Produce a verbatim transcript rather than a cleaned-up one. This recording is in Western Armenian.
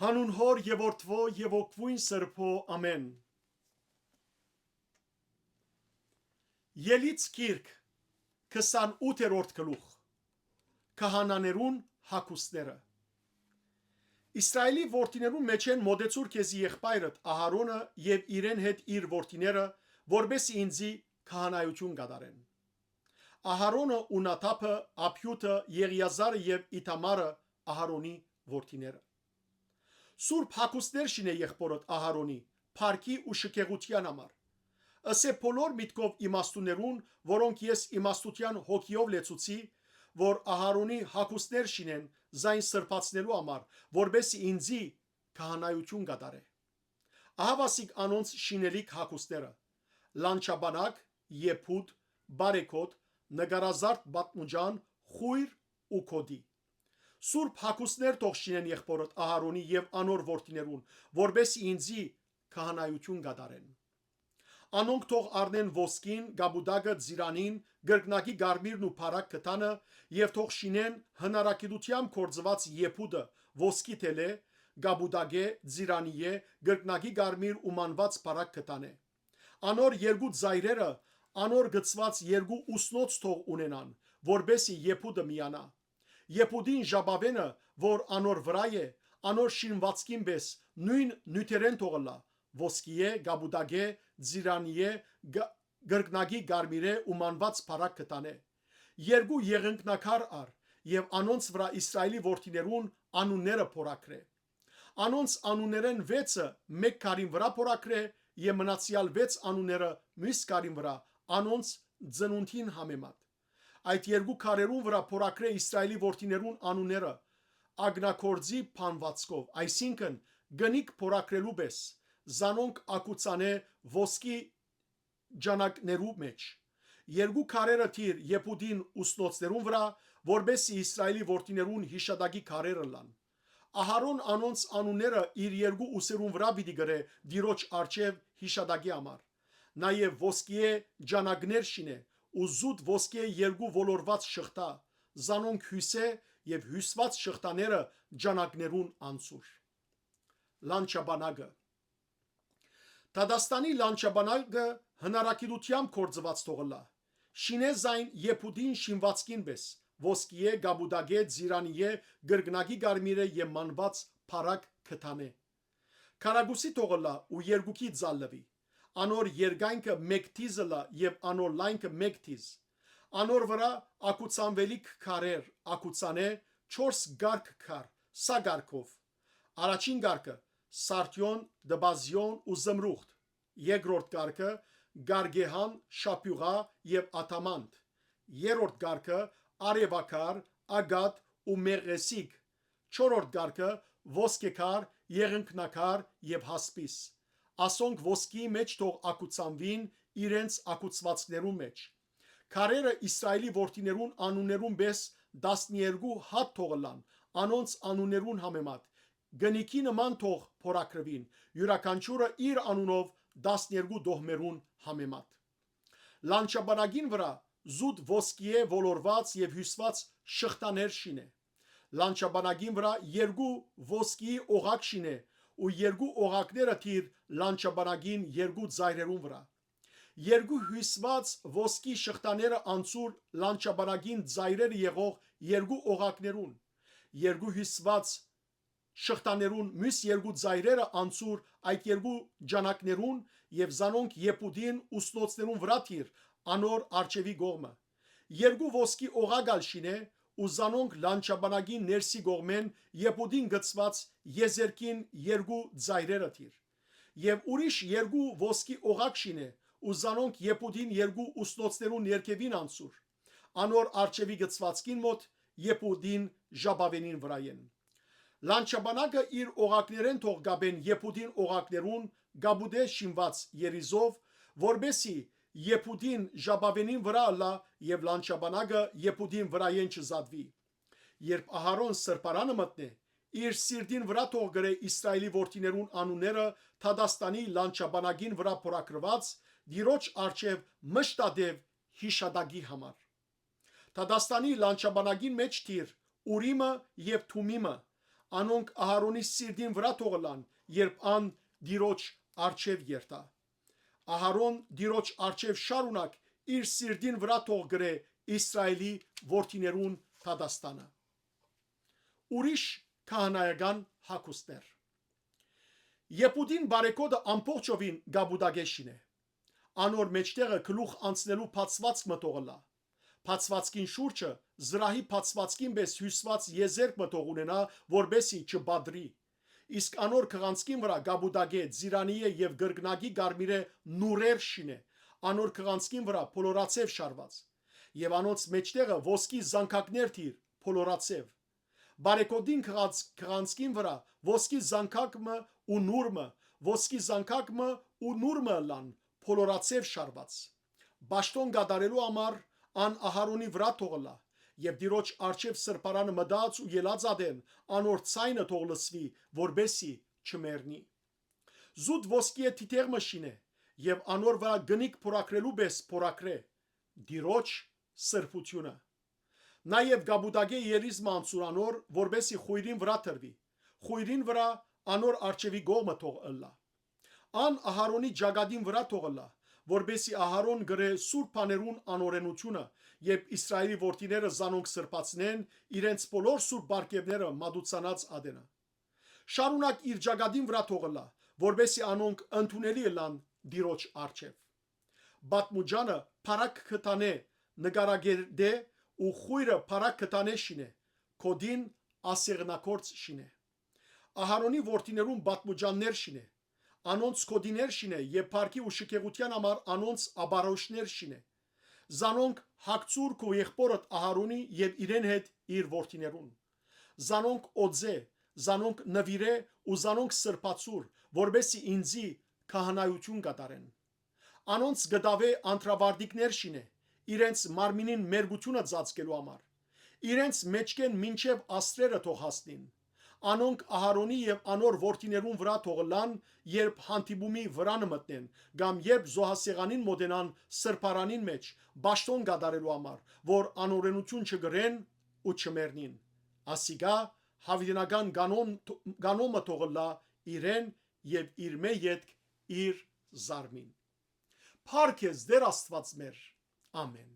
Հանուն Հօր եւ Որդւոյ եւ Հոգւոյն Սրբոյ, ամէն։ Ելից գիրք, քսանութերորդ գլուխ։ Քահանաներուն հագուստները։ Իսրայէլի որդիներուն մէջէն մօտեցուր քեզի եղբայրդ Ահարոնը եւ իրեն հետ իր որդիները, որպէս զի ինծի քահանայութիւն կատարեն։ Ահարոնը ու Նադաբը, Աբիուդը, Եղիազարը եւ Իթամարը, Ահարոնի որդիները։ Սուրբ հագուստներ շինէ եղբօրդ Ահարոնի, փառքի ու շքեղութեան համար։ Ըսէ բոլոր միտքով իմաստուններուն, որոնք ես իմաստութեան հոգիով լեցուցի, որ Ահարոնի հագուստներ շինեն զայն սրբացնելու համար, որպէս զի ինծի քահանայութիւն կատարէ։ Ահա վասիկ անոնց շինելիք հագուստները. լանջաբանակ, եփուտ, բարեգոտ, նկարազարդ պատմուճան, խոյր ու գօտի։ Սուրբ հագուստներ թող շինեն եղբօրդ Ահարոնի եւ անոր որդիներուն, որպէս զի ինծի քահանայութիւն կատարեն։ Անոնք թող առնեն ոսկին, կապուտակը, ծիրանին, կրկնակի կարմիրն ու բարակ կտանը, եւ թող շինեն հնարագիտութեամբ գործուած եփուտը, ոսկի թելէ, կապուտակէ, ծիրանիէ, կրկնակի կարմիր ու մանուած բարակ կտանէ։ Անոր երկու ծայրերը, անոր գծուած երկու ուսնոց թող ունենան, որպէս զի եփուտը միանայ։ Եփուտին ժապաւէնը, որ անոր վրայ է, անոր շինուածքին պէս նոյն նիւթերէն թող ըլլայ, ոսկիէ, կապուտակէ, ծիրանիէ, գ-, կրկնակի կարմիրէ ու մանուած բարակ կտանէ։ Երկու եղունգնակար առ եւ անոնց վրայ Իսրայէլի որդիներուն անունները փորագրէ։ Անոնց անուններէն վեցը մէկ քարին վրայ փորագրէ եւ մնացեալ վեց անունները միւս քարին վրայ, անոնց ծնունդին համեմատ։ Այդ երկու քարերուն վրայ փորագրէ Իսրայէլի որդիներուն անունները ակնագործի բանուածքով, այսինքն՝ կնիք փորագրելու պէս, զանոնք ակուցանէ ոսկի ջանակներու մէջ։ Երկու քարերը դիր եփուտին ուսնոցներուն վրայ, որպէս զի Իսրայէլի որդիներուն յիշատակի քարեր ըլլան։ Ահարոն անոնց անունները իր երկու ուսերուն վրայ պիտի գրէ Տիրոջ առջեւ յիշատակի համար։ Նաեւ ոսկիէ ջանակներ շինէ ու զուտ ոսկիէ երկու ոլորուած շղթա, զանոնք հիւսէ եւ հիւսուած շղթաները ջանակներուն անցուր։ Լանջաբանակը։ Դատաստանի լանջաբանակը հնարագիտութեամբ գործուած թող ըլլայ։ Շինէ զայն եփուտին շինուածքին պէս, ոսկիէ, կապուտակէ, ծիրանիէ, կրկնակի կարմիրէ եւ մանուած բարակ կտանէ։ Քարակուսի թող ըլլայ ու երկուքի ծալուի։ Անոր երկայնքը մէկ դիզ ըլլայ եւ անոր լայնքը մէկ դիզ։ Անոր վրայ ակուցանուելիք քարեր, ակուցանէ չորս կարգ քար, սա կարգով. առաջին կարգը՝ սարդիոն, տպազիոն ու զմրուղդ, երկրորդ կարգը՝ գարգեհան, շապիուղայ եւ ադամանդ, երրորդ կարգը՝ արեւաքար, ագատ ու մեղեսիկ, չորրորդ կարգը՝ ոսկեքար, եղունգնակար եւ հասպիս։ Ասոնք ոսկիի մէջ թող ակուցանուին իրենց ակուցուածքներուն մէջ։ Քարերը Իսրայէլի որդիներուն անուններուն պէս տասներկու հատ թող ըլլան, անոնց անուններուն համեմատ, կնիքի նման թող փորագրուին, իւրաքանչիւրը իր անունով տասներկու տոհմերուն համեմատ։ Լանջաբանակին վրայ զուտ ոսկիէ ոլորուած եւ հիւսուած շղթաներ շինէ։ Լանջաբանակին վրայ երկու ոսկիի օղակ շինէ ու երկու օղակները դիր լանջաբանակին երկու ծայրերուն վրայ։ Երկու հիւսուած ոսկի շղթաները անցուր լանջաբանակին ծայրերը եղող երկու օղակներուն, երկու հիւսուած շղթաներուն միւս երկու ծայրերը անցուր այդ երկու ջանակներուն եւ զանոնք եփուտին ուսնոցներուն վրայ դիր անոր առջեւի կողմը։ Երկու ոսկի օղակ ալ շինէ ու զանոնք լանջաբանակին ներսի կողմէն եփուտին գծուած եզերքին երկու ծայրերը դիր։ Եւ ուրիշ երկու ոսկի օղակ շինէ ու զանոնք եփուտին երկու ուսնոցներուն ներքեւին անցուր, անոր առջեւի գծուածքին մօտ, եփուտին ժապաւէնին վրայէն։ Լանջաբանակը իր օղակներէն թող կապեն եփուտին օղակներուն կապուտէ շինուած երիզով, որպէս զի եփուտին ժապաւէնին վրայ ըլլայ եւ լանջաբանակը եփուտին վրայէն չզատուի։ Երբ Ահարոն սրբարանը մտնէ, իր սիրտին վրայ թող գրէ Իսրայէլի որդիներուն անունները դատաստանի լանջաբանակին վրայ փորագրուած, Տիրոջ առջեւ մշտադէպ յիշատակի համար։ Դատաստանի լանջաբանակին մէջ դիր Ուրիմը եւ Թումիմը, անոնք Ահարոնի սիրտին վրայ թող ըլլան, երբ ան Տիրոջ առջեւ երթայ։ Ահարոն Տիրոջ առջեւ շարունակ իր սիրտին վրայ թող գրէ Իսրայէլի որդիներուն դատաստանը։ Ուրիշ քահանայական հագուստներ։ Եպուդին բարեգօտը ամբողջովին կապուտակէ շինէ։ Անոր մէջտեղը գլուխ անցնելու բացուածք մը թող ըլլայ։ Բացուածքին շուրջը զրահի բացուածքին պէս հիւսուած եզերք մը թող ունենայ, որպէս զի չպատռի։ Իսկ անոր քղանցքին վրայ կապուտակէ, ծիրանիէ եւ կրկնակի կարմիրէ նուռեր շինէ, անոր քղանցքին վրայ փոլորաձեւ շարուած։ Եւ անոնց մէջտեղը ոսկի զանգակներ դիր, փոլորաձեւ։ Բարեգօտին քղած-, քղանցքին վրայ ոսկի զանգակ մը ու նուռ մը, ոսկի զանգակ մը ու նուռ մը ըլլան, փոլորաձեւ շարուած։ Պաշտօն կատարելու համար ան Ահարոնի վրայ թող ըլլայ, եւ Տիրոջ առջեւ սրբարանը մտած ու ելած ատեն անոր ձայնը թող լսուի, որպէս զի չմեռնի։ Զուտ ոսկիէ թիթեղ մը շինէ եւ անոր վրայ կնիկ փորագրելու պէս փորագրէ Տիրոջ սրբութիւնը։ Նաեւ կապուտակէ երիզ մը անցուր անոր, որպէս զի խոյրին վրայ դրուի, խոյրին վրայ անոր առջեւի կողմը թող ըլլայ։ Ան Ահարոնի ճակատին վրայ թող ըլլայ, որպէս զի Ահարոն կրէ սուրբ բաներուն անօրէնութիւնը, երբ Իսրայէլի որդիները զանոնք սրբացնեն իրենց բոլոր սուրբ պարգեւները մատուցանած ատենը։ Շարունակ իր ճակատին վրայ թող ըլլայ, որպէս զի անոնք ընդունելի ըլլան Տիրոջ առջեւ։ Պատմուճանը փառակ կը տանէ նկարագերդէ ու խոյրը փառակ կը տանէ շինէ, գօտին ասեղնագործ շինէ։ Ահարոնի որդիներուն պատմուճաններ շինէ, անոնց գօտիներ շինէ եւ փառքի ու շքեղութեան համար անոնց աբարոշներ շինէ։ Զանոնք հագցուր քու եղբօրդ Ահարոնի եւ իրեն հետ իր որդիներուն։ Զանոնք օծէ, զանոնք նուիրէ ու զանոնք սրբացուր, որպէս զի ինծի քահանայութիւն կատարեն։ Անոնց կը տաւէ անդրավարտիքներ շինէ, իրենց մարմինին մերկութիւնը ծածկելու համար։ Իրենց մէջքէն մինչեւ աստղերը թող հասնին։ Անոնք Ահարոնի եւ անոր որդիներուն վրայ թող ըլլան, երբ հանդիպումի վրանը մտնեն, կամ երբ զոհասեղանին մօտենան սրբարանին մէջ, պաշտօն կատարելու համար, որ անօրէնութիւն չկրեն ու չմեռնին։ Ասիկա յաւիտենական կանոն-, կանոնը թող ըլլայ իրեն եւ իրմէ ետք իր զարմին։ Փառք ես, Տէր Աստուած մեր։ Ամեն։